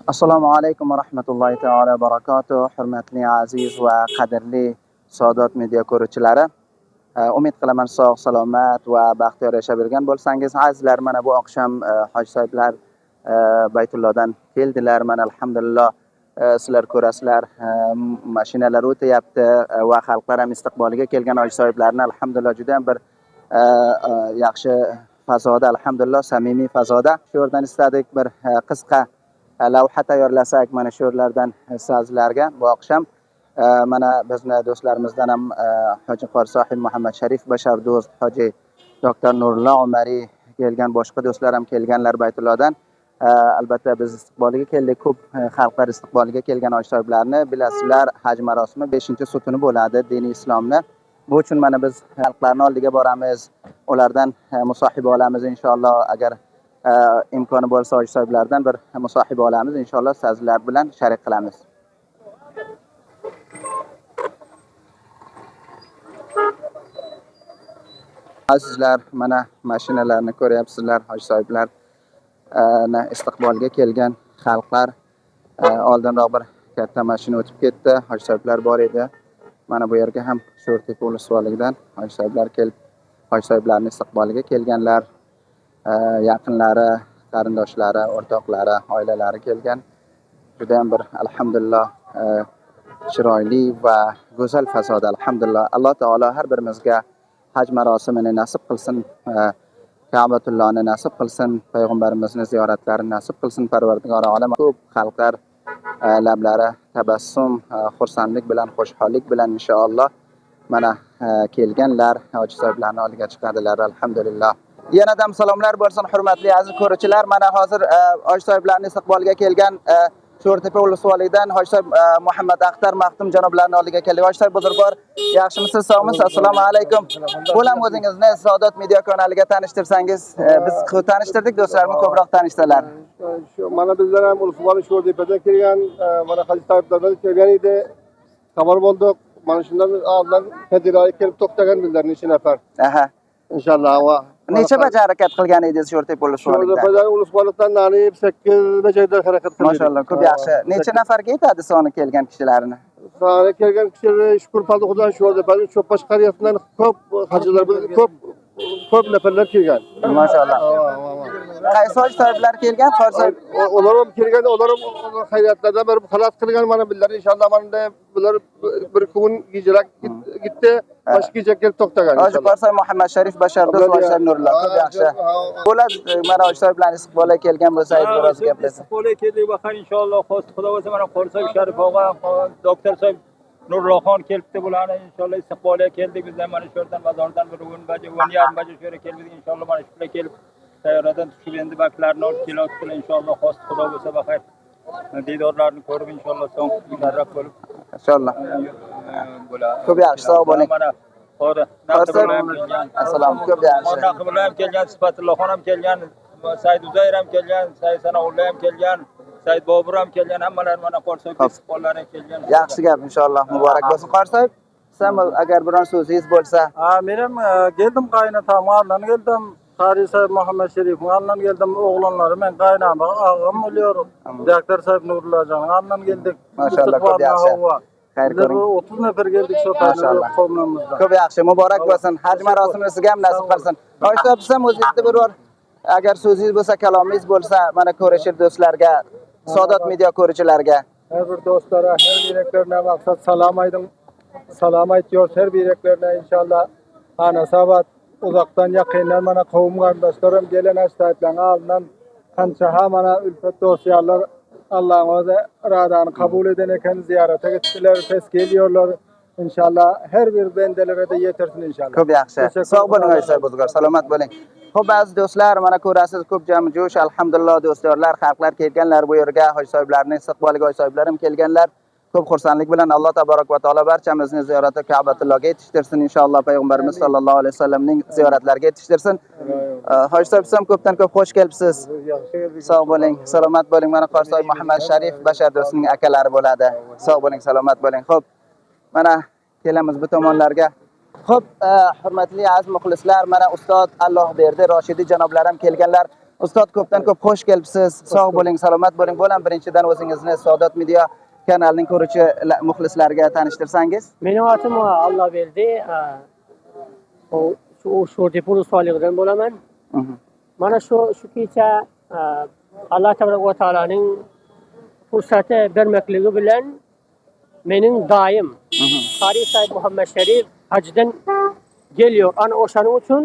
Assalomu alaykum va rahmatullohi taolo barakatuh. Hurmatli, aziz va qadrli Saodat media ko'ruvchilari. Umid qilaman sog', salomat va baxtiyor yashab yurgan bo'lsangiz. Azizlar, mana bu oqshom hoji sohiblar Baytullohdan keldilar. Mana alhamdulillah, sizlar ko'rasizlar, mashinalar o'tyapti va xalqlar ham istiqboliga kelgan hoji sohiblarni alhamdulillah juda ham bir yaxshi fazoda, alhamdulillah samimiy fazoda. Shu yerdan istadik bir qisqa lavha tayyorlasak mana shu yerlardan sizlarga bu oqshom. Mana bizni do'stlarimizdan ham Hoji Qori Sohib Muhammad Sharif Bashardo'st, Hoji doktor Nurullo Umariy kelgan, boshqa do'stlar ham kelganlar Baytullohdan. Albatta biz istiqboliga keldik. Ko'p xalqlar istiqboliga kelgan hoji sohiblarni bilasizlar, haj marosimi 5-sutuni bo'ladi diniy islomni. Bu uchun mana biz xalqlarni oldiga boramiz, ulardan musohiba olamiz inshaalloh. Agar imkoni bo'lsa hoji sohiblardan bir musohiba olamiz inshaalloh, sizlar bilan sharik qilamiz. Azizlar, mana mashinalarni ko'ryapsizlar, hoji sohiblar istiqbolga kelgan xalqlar. Oldinroq bir katta mashina o'tib ketdi, hoji sohiblar bor edi. Mana bu yerga ham Sho'rtepa ulusvoligidan hoji sohiblar kelib, hoji sohiblarning istiqboliga kelganlar, yaqinlari, qarindoshlari, o'rtoqlari, oilalari kelgan. Juda ham bir alhamdulillah chiroyli va go'zal fazoda alhamdulillah. Alloh taolo har birimizga haj marosimini nasib qilsin, Ka'batullohni nasib qilsin, payg'ambarimizni ziyoratlarini nasib qilsin Parvardigori olam. Ko'p xalqlar lablari tabassum, xursandlik bilan, xushhollik bilan inshaalloh mana kelganlar, hoji sohiblarning oldiga chiqadilar alhamdulillah. Yanadam salomlar bo'lsin hurmatli aziz ko'ruvchilar. Mana hozir hoji sohiblarning istiqboliga kelgan Sho'rtepa ulusvoligidan hoji sohib Muhammad Axtar Maxtum janoblarining oldiga keldik. Hoji sohib buzurg'or, yaxshimisiz, sog'misiz? Assalomu alaykum. Bo'lam o'zingizni Saodat media kanaliga tanishtirsangiz, biz tanishtirdik, do'stlarimiz ko'proq tanishsalar. Shu mana bizlar ham Ulusvoli Sho'rtepadan kelgan, mana hoji sohiblardan kelgan edi. Xabar bo'ldik. Mana shundan oldin Fediroy kelib to'xtagan bizlar necha nafar. Aha. Inshaalloh va necha baja harakat qilgan edingiz Sho'rtepa ulusvoligidan? Sho'rtepadan Ulusvolidan nari 8 bajada harakat qildik. Mashalloh, ko'p yaxshi. Necha nafarga yetadi soni kelgan kishilarni? Soni kelgan kishilar shukr fazl Xudo Sho'rtepadan Cho'ppash qaryasidan ko'p hajilar ko'p nafarlar kelgan. Mashalloh. Qaysi hoji sohiblar kelgan? Hoji sohib ular ham kelgan, ular ham xayriyatlardan bir xalos qilgan mana bizlar inshaalloh mana bular bir kun gecalak gitti, boshqa kecha kelib to'xtagan. Hoji Qorsoy Muhammad Sharif Bashardo'st va Hoji Nurullo ko'p yaxshi. Bo'ladi, mana hoji sohiblar istiqbolga kelgan bo'lsa, biroz gaplashsak. Istiqbolga keldik va inshaalloh Xudo bo'lsa mana Qorsoy Sharif og'a, doktor sohib Nurulloxon kelibdi, bularni inshaalloh istiqbolga keldik. Bizlar mana shu yerdan bozordan bir 10 baja, 10:30 baja shu yerga keldik inshaalloh. Mana shu yerga kelib tayyoradan tushib endi baklarni olib kelyaptilar inshaalloh. Xudo bo'lsa baxayr diydorlarni ko'rib inshaalloh so'ng musharraf bo'lib inshaalloh bo'ladi. Ko'p yaxshi, sog' bo'ling. Mana qori assalom, ko'p yaxshi. Naqibullah ham kelgan, Sifatullohxon ham kelgan, Said Uzayr ham kelgan, Said Sanovulla ham kelgan, Said Bobur ham kelgan, hammalari mana Qorsoy istiqbollari kelgan. Yaxshi gap inshaalloh, muborak bo'lsin Qorsoy. Sen agar biron so'zingiz bo'lsa. Ha, men ham keldim, qaynotam oldidan keldim. Qari sahib Muhammad Sharifning oldidan keldim, o'g'lonlari men qaynam, og'am bo'liyorum. Doktor sahib Nurullohjonning oldidan keldik. Mashalloh, ko'p yaxshi. Xayr ko'ring. 30 nafar keldik shu qavmimizdan. Ko'p yaxshi, muborak bo'lsin. Haj marosimini sizga ham nasib qilsin. Hoji sohib, siz ham o'zingizni bir bor agar so'zingiz bo'lsa, kalomingiz bo'lsa, mana ko'rishib do'stlarga, Saodat media ko'ruvchilarga. Har bir do'stlara, har bireklerine maqsad salam aydın. Salam aytıyor her bireklerine inşallah. Ana sabat uzaktan yakından bana kavim kardeşlerim gelen aç sahiplerine alınan kança mana ülfet dosyalar Allah'ın o'zi iradanı kabul eden eken ziyarete gittiler, ses geliyorlar. İnşallah her bir bendelere de yetirsin inşallah. Ko'p yaxshi. Sog' bo'ling hoji sohib buzg'or, salomat bo'ling. Xo'p, aziz do'stlar, mana ko'rasiz ko'p jam jo'sh alhamdulillah do'stlar, xalqlar kelganlar bu yerga, hoji sohiblarning istiqboliga hoji sohiblar ham kelganlar. Ko'p xursandlik bilan Alloh taborak va taolo barchamizni ziyorati Ka'batullohga yetishtirsin inshaalloh, payg'ambarimiz sollallohu alayhi vasallamning ziyoratlariga yetishtirsin. Hoji sohib, siz ham ko'pdan ko'p xush kelibsiz. Sog' bo'ling, salomat bo'ling. Mana Qorsoy Muhammad Sharif Bashardo'stning akalari bo'ladi. Sog' bo'ling, salomat bo'ling. Xo'p, mana kelamiz bu tomonlarga. Xo'p, hurmatli aziz muxlislar, mana ustod Allohberdi Roshidiy janoblar ham kelganlar. Ustod, ko'pdan ko'p xush kelibsiz. Sog' bo'ling, salomat bo'ling. Bo'lam birinchidan o'zingizni Saodat Media kanalining ko'ruvchi muxlislariga tanishtirsangiz. Mening adım Allaberdi. O şu Sho'rtepa ulusoyligidan bo'laman. Mana shu kecha Alloh tabaraka va taoloning fursati bermakligi bilan mening dayim Qari Sahib Muhammad Sharif hajdan geliyor. Ana o'shaning uchun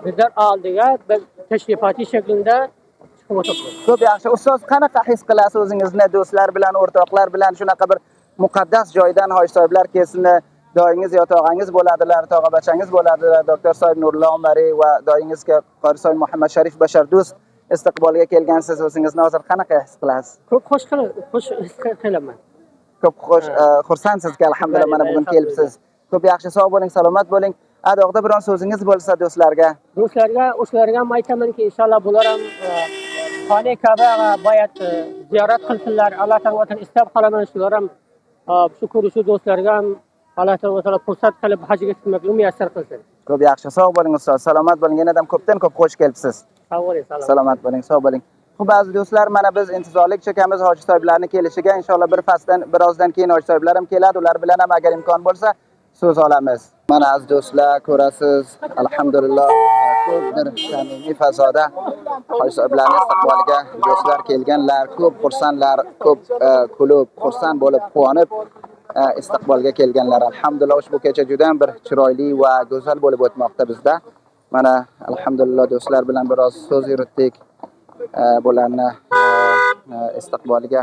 bizlar oldiga bir tashrifati shaklida chiqib o'tirdik. Ko'p yaxshi. Ustoz, qanaqa his qilasiz o'zingizni do'stlar bilan, o'rtoqlar bilan shunaqa bir muqaddas joydan hoji sohiblar kelsin, doyingiz yo tog'angiz bo'ladilar, tog'a bachangiz bo'ladilar, doktor sohib Nurullo Umariy va doyingizga qori sohib Muhammad Sharif Bashardo'st istiqbolga kelgansiz, o'zingizni hozir qanaqa his qilasiz? Ko'p xush his qilaman. Ko'p xush, xursandsiz-ki, alhamdulillah mana bugun kelibsiz. Ko'p yaxshi, sog' bo'ling, salomat bo'ling. Adoqda biron so'zingiz bo'lsa do'stlarga. Do'stlarga, o'shalarga ham aytamanki, inshaalloh bular ham Xona Ka'baga boyat ziyorat qilsinlar. Alloh taolodan istab qolaman, shular ham shu ko'rishuv do'stlarga ham Alloh taolo fursat qilib hajga chiqmoqni muyassar qilsin. Ko'p yaxshi, sog' bo'ling ustoz, salomat bo'ling. Yana ko'pdan ko'p xush kelibsiz. Sog' bo'ling, salomat. Salomat bo'ling, sog' bo'ling. Xo'p, aziz do'stlar, mana biz intizorlik chekamiz hoji sohiblarning kelishiga. Inshaalloh bir fasdan birozdan keyin hoji sohiblar ham keladi, ular bilan ham agar imkon bo'lsa so'z olamiz. Mana aziz do'stlar, ko'rasiz, alhamdulillah ko'p bir samimiy fazoda hoji sohiblarning istiqboliga do'stlar kelganlar, ko'p xursandlar, ko'p kulib, xursand bo'lib, quvonib istiqbolga kelganlar. Alhamdulillah ushbu kecha juda ham bir chiroyli va go'zal bo'lib o'tmoqda bizda. Mana alhamdulillah do'stlar bilan biroz so'z yuritdik. Bularni istiqboliga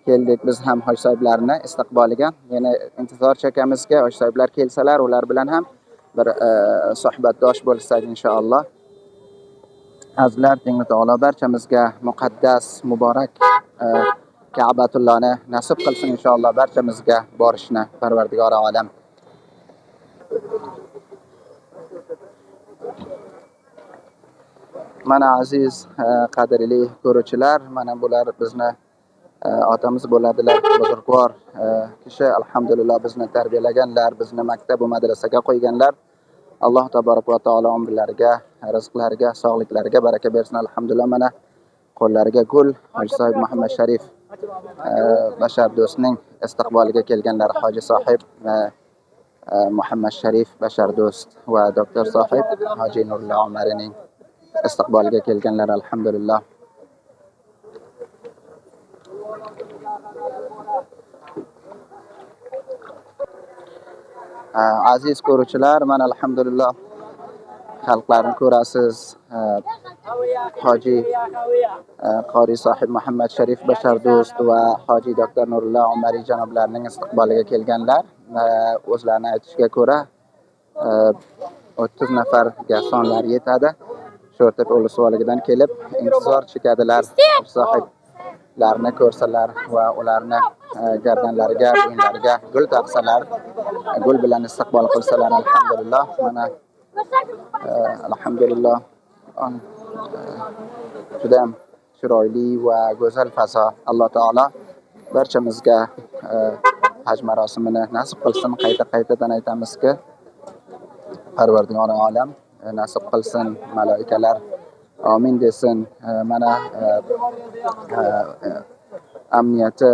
keldik biz ham hoji sohiblarni istiqboliga. Yana intizor chekamizki, hoji sohiblar kelsalar, ular bilan ham bir suhbatdosh bo'lsak inshaalloh. Azizlar, Tengri taolo barchamizga muqaddas, muborak Ka'batullohni nasib qilsin inshaalloh barchamizga borishni Parvardigori olam. Mana aziz qadrli ko'ruvchilar, mana bular bizni otamiz bo'ladilar, buzrukvor kishi, alhamdulillah bizni tarbiyalaganlar, bizni maktab va madrasaga qo'yganlar. Alloh taborak va taolo umrlariga, rizqlariga, sog'liklariga baraka bersin. Alhamdulillah mana qo'llariga gul Hoji sohib Muhammad Sharif Bashardo'stning istiqboliga kelganlar, Hoji sohib Muhammad Sharif Bashardo'st va doktor sohib Hoji Nurullo Umarining istiqboliga kelganlar, alhamdulillah. Aziz ko'ruvchilar, mana alhamdulillah xalqlarni ko'rasiz. Hoji Qori sohib Muhammad Sharif Bashardo'st va Hoji doktor Nurullo Umariy janoblarining istiqboliga kelganlar. O'zlarini aytishiga ko'ra 30 nafarga sonlar yetadi. Sho'rtepa ulusvoligidan kelib intizor chekadilar, sohiblarni ko'rsalar va ularni gardanlariga, bo'ynlariga gul taqsalar, gul bilan istiqbol qilsalar, alhamdulillah. Mana alhamdulillah juda ham chiroyli va go'zal fazo. Alloh taolo barchamizga haj marosimini nasib qilsin. Qayta-qaytadan aytamizki, Parvardigori olam nasib qilsin, maloikalar amin desin. Mana amniyati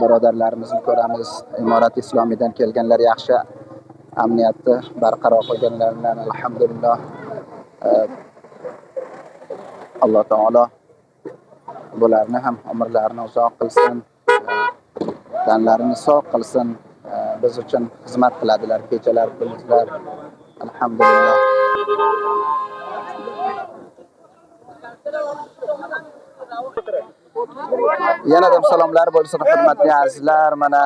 birodarlarimizni ko'ramiz. Imorat Islomiydan kelganlar yaxshi amniyatni barqaror qilganlardan alhamdulillah. Alloh taolo bularni ham umrlarini uzoq qilsin, tanlarini sog' qilsin. Biz uchun xizmat qiladilar kechalar, kunduzlar. Alhamdulillah. Yana ham salomlar bo'lsin hurmatli azizlar. Mana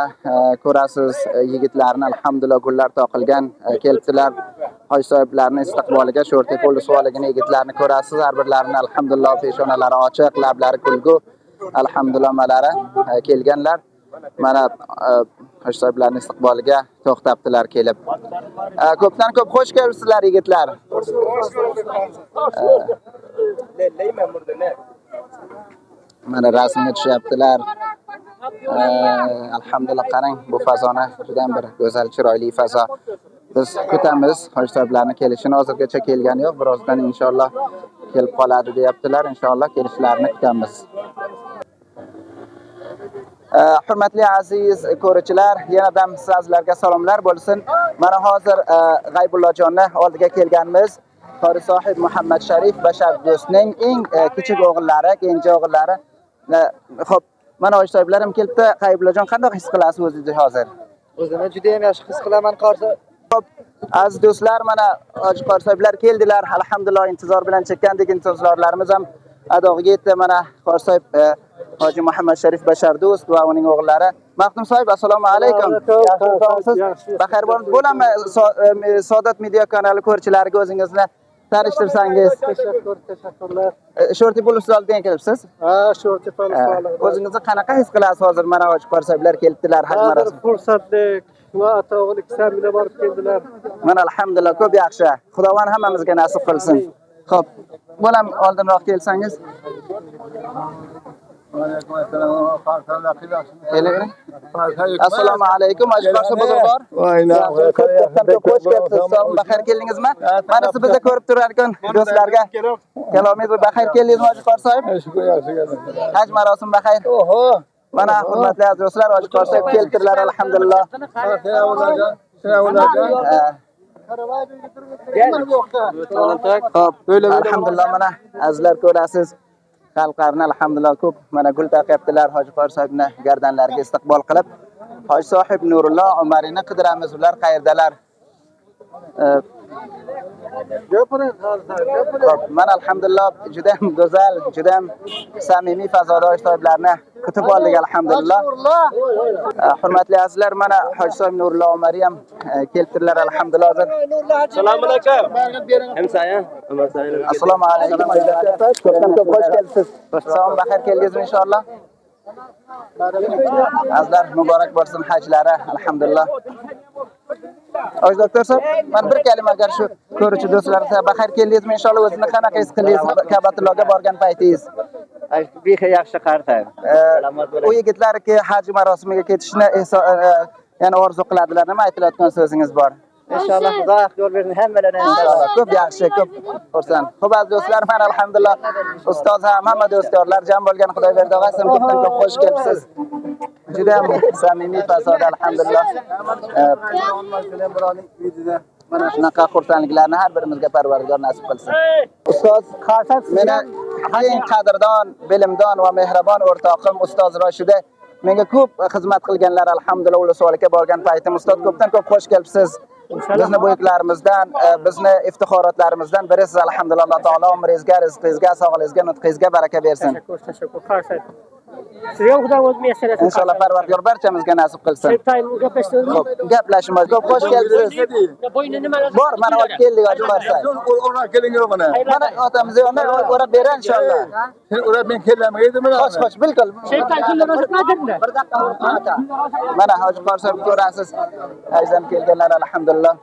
ko'rasiz yigitlarni alhamdulillah gullar toqilgan kelibdilar. Hoji sohiblarning istiqboliga Sho'rtepa ulusvoligini yigitlarni ko'rasiz. Har birlarini alhamdulillah peshonalari ochiq, lablari kulgu. Alhamdulillah malari kelganlar. Mana hoji sohiblarning istiqboliga to'xtabdilar kelib. Ko'pdan ko'p xush kelibsizlar yigitlar. Mana rasmga tushyaptilar. Alhamdulillah qarang bu fazoni juda ham bir go'zal, chiroyli fazo. Biz kutamiz hoji sohiblarning kelishini. Hozirgacha kelgani yo'q. Birozdan inshaalloh kelib qoladi deyaptilar. Inshaalloh kelishlarini kutamiz. Hurmatli aziz ko'ruvchilar, yanadan sizlarga salomlar bo'lsin. Mana hozir G'aybullojonni oldiga kelganmiz. Qori sohib Muhammad Sharif Bashar do'stning eng kichik o'g'illari, kenja o'g'illari. Xo'p, mana hoji sohiblarim kelibdi. G'aybullajon, qanday his qilasiz o'zingizni hozir? O'zimni juda ham yaxshi his qilaman qori. Xo'p, aziz do'stlar, mana hoji qori sohiblar keldilar. Alhamdulillah, intizor bilan chekkandek intizorlarimiz ham adog'iga yetdi. Mana qori sohib Hoji Muhammad Sharif Bashar do'st va uning o'g'illari. Maxdum sohib, assalomu alaykum. Yaxshimisiz? Baxayr bo'lib bo'ladimi? Saodat media kanali ko'ruvchilariga o'zingizni tanishtirsangiz. Tashakkur, tashakkurlar. Sho'rtepa ulusoldan kelibsiz? Ha, Sho'rtepa ulusolida. O'zingizni qanaqa his qilasiz hozir? Mana hoji qori sohiblar kelibdilar haj marosimi. Xursandlik va ota o'g'il ikkisi ham bilan borib keldilar. Mana alhamdulillah, ko'p yaxshi. Xudovand hammamizga nasib qilsin. Xo'p, bolam oldinroq kelsangiz. Assalomu alaykum, hoji qori bozor. Ko'p xush kelibsiz. Sog' baxayr keldingizmi? Mana siz bizni ko'rib turar ekan do'stlarga. Kalomingiz baxayr keldingizmi hoji qori sohib? Haj marosimi baxayr. Oho. Mana hurmatli aziz do'stlar, hoji qori sohib kelibdilar alhamdulillah. Xo'p, alhamdulillah, mana azizlar ko'rasiz. Xalqlarni alhamdulillah ko'p mana gul taqyaptilar hoji qori sohibni gardanlariga istiqbol qilib. Hoji sohib Nurullo Umariyni qidiramiz, ular qayerdalar? Xo'p, mana alhamdulillah juda ham go'zal, juda ham samimiy fazoda hoji sohiblarni kutib oldik alhamdulillah. Hurmatli azizlar, mana hoji sohib Nurullo Umariy ham kelibdilar alhamdulillah hozir. Assalomu alaykum. Hamsoya, assalomu alaykum. Ko'pdan ko'p xush kelibsiz. Sog' baxayr keldingizmi inshaalloh? Azizlar, muborak bo'lsin hajlari alhamdulillah. Hoji doktor sohib, mana bir kalima agar shu ko'ruvchi do'stlarga baxayr keldingizmi inshaalloh? O'zingizni qanaqa his qildingiz Ka'batullohga borgan paytingiz? Bexi yaxshi qartayim. U yigitlarki haj marosimiga ketishni ya'ni orzu qiladilar. Nima aytilayotgan so'zingiz bor? Inshaalloh Xudo yo'l bersin hammalarına inshaalloh. Ko'p yaxshi, ko'p xursand. Xo'p, aziz do'stlar, mana alhamdulillah ustoz ham, hamma do'stkorlar jam bo'lgan. Xudoyberdi og'a, siz ko'pdan ko'p xush kelibsiz. Juda ham samimiy fazoda alhamdulillah. Mana shunaqa xursandliklarni har birimizga Parvardigor nasib qilsin. Ustoz, meni eng qadrdon, bilimdon va mehribon o'rtoqim ustoz Roshida menga ko'p xizmat qilganlar alhamdulillah. Ulusolga borgan paytim ustoz, ko'pdan ko'p xush kelibsiz. Bizni buyuklarimizdan, bizni iftixorotlarimizdan biri siz alhamdulillah. Alloh taolo umringizga, rizqingizga, sog'lig'ingizga, nutqingizga baraka bersin. Tashakkur, tashakkur. Sizga ham Xudo o'zi muyassar etsin. Inshaalloh Parvardigor barchamizga nasib qilsin. Xo'p, gaplashimiz. Ko'p xush kelibsiz. Bor, mana olib keldik hoji qori sohib. O'rab kelinglar mana. Mana otamiz yonida o'rab berar inshaalloh. Sen o'rab men kelmaydi mana. Xo'sh, xo'sh, bilkul. Bir daqiqa ota. Mana hoji qori sohib ko'rasiz. Hajdan kelganlar alhamdulillah.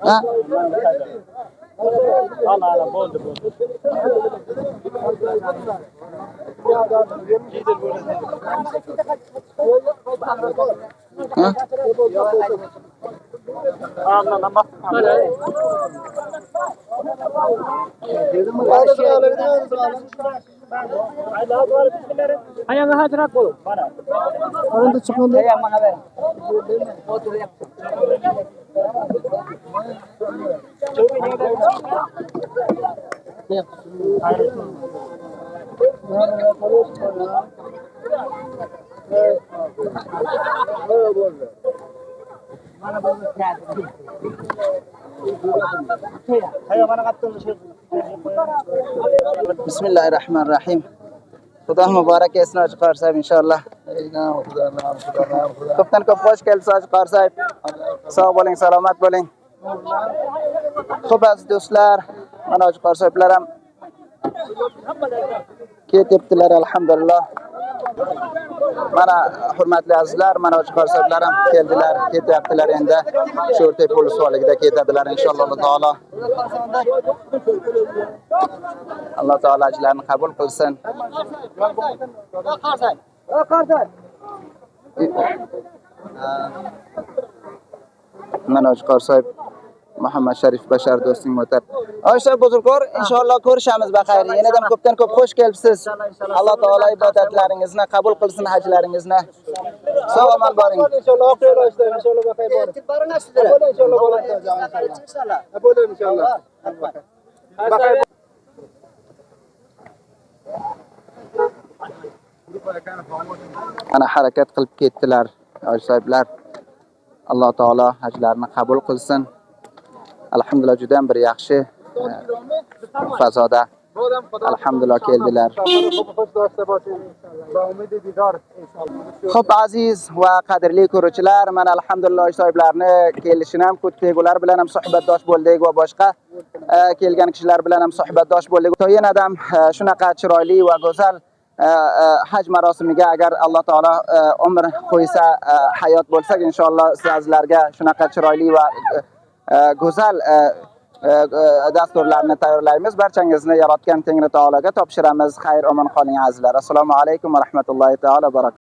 Ha? Bismillahirrahmanirrahim. Xudo muborak etsin hoji qori sohib inshaalloh. Ko'pdan ko'p xush kelibsiz hoji qori sohib. Sog' bo'ling, salomat bo'ling. Xo'p, aziz do'stlar, mana Hoji qori sohiblar ham ketyaptilar, alhamdulillah. Mana hurmatli azizlar, mana Hoji qori sohiblar ham keldilar, ketyaptilar endi. Sho'rtepa ulusvoligida ketadilar inshaalloh taolo. Alloh taolo ajrlarni qabul qilsin. Mana Hoji qori sohib Muhammad Sharif Bashar do'sting o'tar. Oysha buzurgor, inshaalloh ko'rishamiz baxayr. Yenidan ko'pdan ko'p xush kelibsiz. Alloh taolo ibodatlaringizni qabul qilsin, hajlaringizni. Sog' omon boring. Inshaalloh oq yo'l ochdi, inshaalloh baxayr boring. Inshaalloh bo'ladi. Bo'ladi inshaalloh. Mana harakat qilib ketdilar hoji sohiblar. Alloh taolo hajlarini qabul qilsin. Alhamdulillah, juda ham bir yaxshi fazoda alhamdulillah keldilar. Xo'p, aziz va qadrli ko'ruvchilar, mana alhamdulillah hoji sohiblarni kelishini ham kutdik, ular bilan ham suhbatdosh bo'ldik va boshqa kelgan kishilar bilan ham suhbatdosh bo'ldik. To yanadam shunaqa chiroyli va go'zal haj marosimiga agar Alloh taolo umr qo'ysa, hayot bo'lsak, inshaalloh sizlarga shunaqa chiroyli va go'zal dasturlarni tayyorlaymiz. Barchangizni yaratgan Tengri taologa topshiramiz. Xayr omon qoling azizlar. Assalomu alaykum va rahmatullohi taolo va barakatuh.